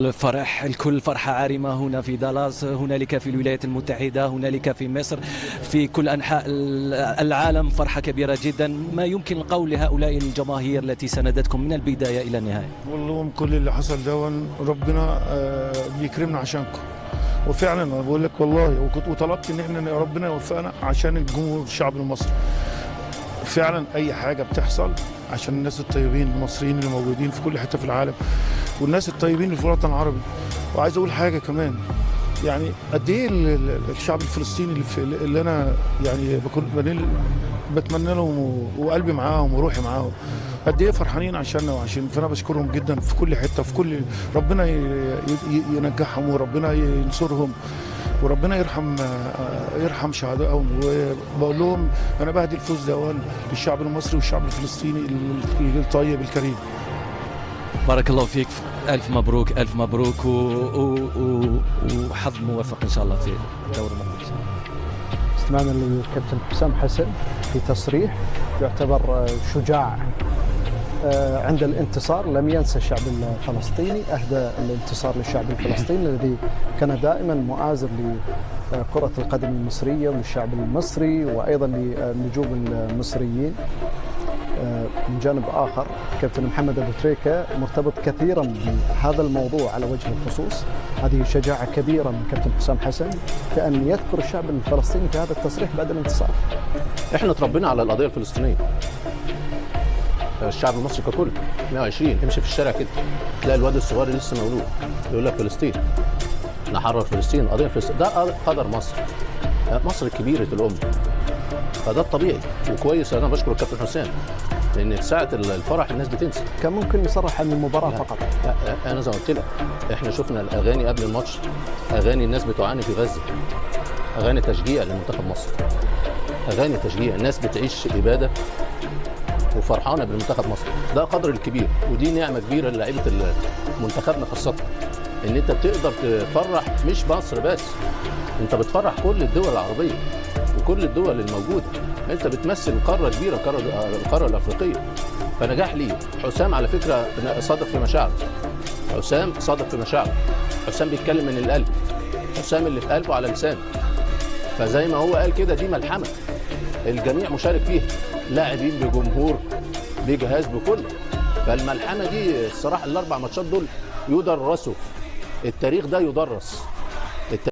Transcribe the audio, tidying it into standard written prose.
الفرح، الكل فرحة عارمة هنا في دالاس، هنالك في الولايات المتحدة، هنالك في مصر، في كل أنحاء العالم فرحة كبيرة جدا. ما يمكن القول لهؤلاء الجماهير التي ساندتكم من البداية إلى النهاية؟ بقول لهم كل اللي حصل ده ربنا بيكرمنا عشانكم، وفعلا انا بقول لك والله، وكنت وطلبت ان احنا ربنا يوفقنا عشان الجمهور، الشعب المصري. فعلا اي حاجة بتحصل عشان الناس الطيبين المصريين اللي موجودين في كل حتة في العالم، والناس الطيبين اللي في الوطن العربي. وعايز اقول حاجة كمان، يعني قد ايه الشعب الفلسطيني اللي انا يعني بكون بتمنى لهم وقلبي معاهم وروحي معاهم، قد ايه فرحانين عشاننا وعشان، فانا بشكرهم جدا في كل حتة في كل، ربنا ينجحهم وربنا ينصرهم وربنا يرحم شهدائهم. وبقول لهم انا بهدي الفوز ده للشعب المصري والشعب الفلسطيني الطيب الكريم. بارك الله فيك، ألف مبروك، ألف مبروك وحظ موفق إن شاء الله في الدور المقبل. استمعنا للكابتن حسام حسن في تصريح يعتبر شجاع عند الانتصار، لم ينسى الشعب الفلسطيني، أهدى الانتصار للشعب الفلسطيني الذي كان دائما مؤازر لكرة القدم المصرية وللشعب المصري وأيضا للنجوم المصريين. من جانب آخر، كابتن محمد أبو تريكة مرتبط كثيرا بهذا الموضوع على وجه الخصوص. هذه شجاعة كبيرة من كابتن حسام حسن في أن يذكر الشعب الفلسطيني في هذا التصريح بعد الانتصار. احنا تربينا على القضية الفلسطينيه، الشعب المصري ككل 120، امشي في الشارع كده تلاقي الواد الصغير اللي لسه مولود يقول لك فلسطين، نحرر فلسطين، قضية فلسطين. ده قدر مصر، مصر كبيرة الامة، فده الطبيعي وكويس. انا بشكر الكابتن حسام لان في ساعة الفرح الناس بتنسى. كان ممكن يصرح عن المباراة فقط. لا، انا زي ما قلت لك، احنا شفنا الاغاني قبل الماتش، اغاني الناس بتعاني في غزه، اغاني تشجيع لمنتخب مصر، اغاني تشجيع، الناس بتعيش ابادة وفرحانه بالمنتخب مصر. ده قدر الكبير ودي نعمه كبيرة للاعيبه منتخبنا، خاصة ان انت بتقدر تفرح مش مصر بس، انت بتفرح كل الدول العربية وكل الدول الموجوده. انت بتمثل قارة كبيره، القارة الافريقيه. فنجاح ليه حسام على فكرة صادق في مشاعره، حسام صادق في مشاعره، حسام بيتكلم من القلب، حسام اللي في قلبه على لسانه. فزي ما هو قال كده، دي ملحمة الجميع مشارك فيها، لاعبين بجمهور بجهاز بكله. فالملحمه دي الصراحة الاربع ماتشات دول يدرسوا، التاريخ ده يدرس.